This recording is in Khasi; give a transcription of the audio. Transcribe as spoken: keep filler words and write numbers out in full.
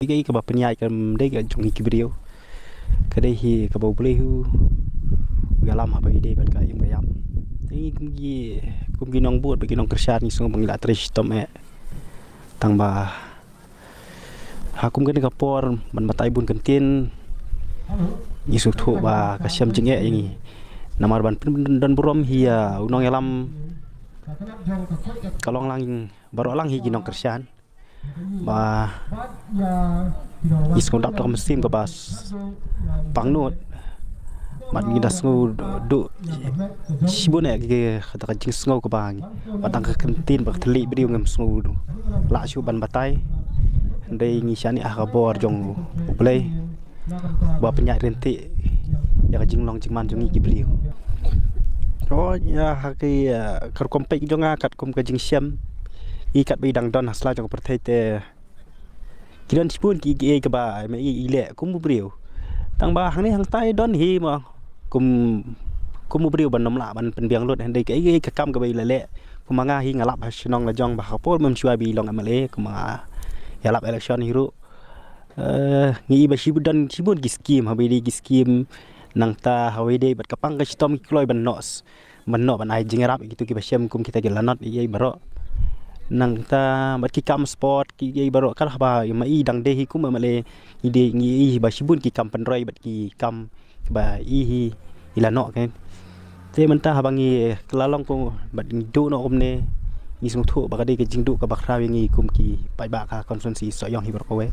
Ka kaba pynïaid kam dei ka jong ngi ki briew. Ka dei hi kaba U Blei hi u ïalam haba ïadei bad ka ïing ka ïap. Te ngi kum ki, kum ki nongbud bad ki nongkyrshan ngi sngew ba ngi la trei shitom eh. Tang ba ha kum kane ka por ban batai bun kyntien, ngi sngewthuh ba ka shem jingeh ïa ngi. Namar ban pyndon burom hi ïa u nongïalam ka long lang baroh lang hi ki nongkyrshan. Ba ngi sngew dap da ka mynsiem kaba pangnud. Bad ngi da sngew duh shibun eh ki, ka jingsngew kaba ngi, bad tang ka kyntien bad ka thylliej briew ngim sngew duh lah shuh ban batai. Hynrei ngi shaniah ha ka bor jong U Blei ba pynïaid ryntih ïa ka jinglong jingman jong ngi ki briew. To ïa ha ki, eh, ka rukom peit jong nga katkum ka jingshem, i katba i dang don ha sla jong ka pyrthei te ki don shibun ki, ki, kaba ma i, i leh kum u briew. Tang ba hangne hangtai don hi ma kum, kum u briew ban ym lah ban pynbiang lut, hynrei ka, i, ka kam kaba i la leh. Kum ma nga hi nga lap ha shnong la jong ba ha ka por mynshuwa ba i long M L A, kum ma nga ïalap election hi ruh. Eh, ngi i ba shibun don shibun ki skim, haba ïadei ki skim, nangta haba ïadei bad ka pang ka shitom ki kloi ban noh, ban noh ban ai jingïarap ïa kito kiba shem kum kita ki lanot ïa baroh. Nangta bad ki kam sport ki ïa baroh, ka haba ma i dang dei hi kum M L A, ngi dei ngi i ba shibun ki kam pynroi bad ki kam ba i hi i la noh kan. Te mynta haba ngi kylla long kum bad ngi duh noh kumne, ngi sngewthuh ba ka dei ka jingduh kaba khraw ïa ngi kum ki paidbah ka constituency Sohiong hi baroh kawei.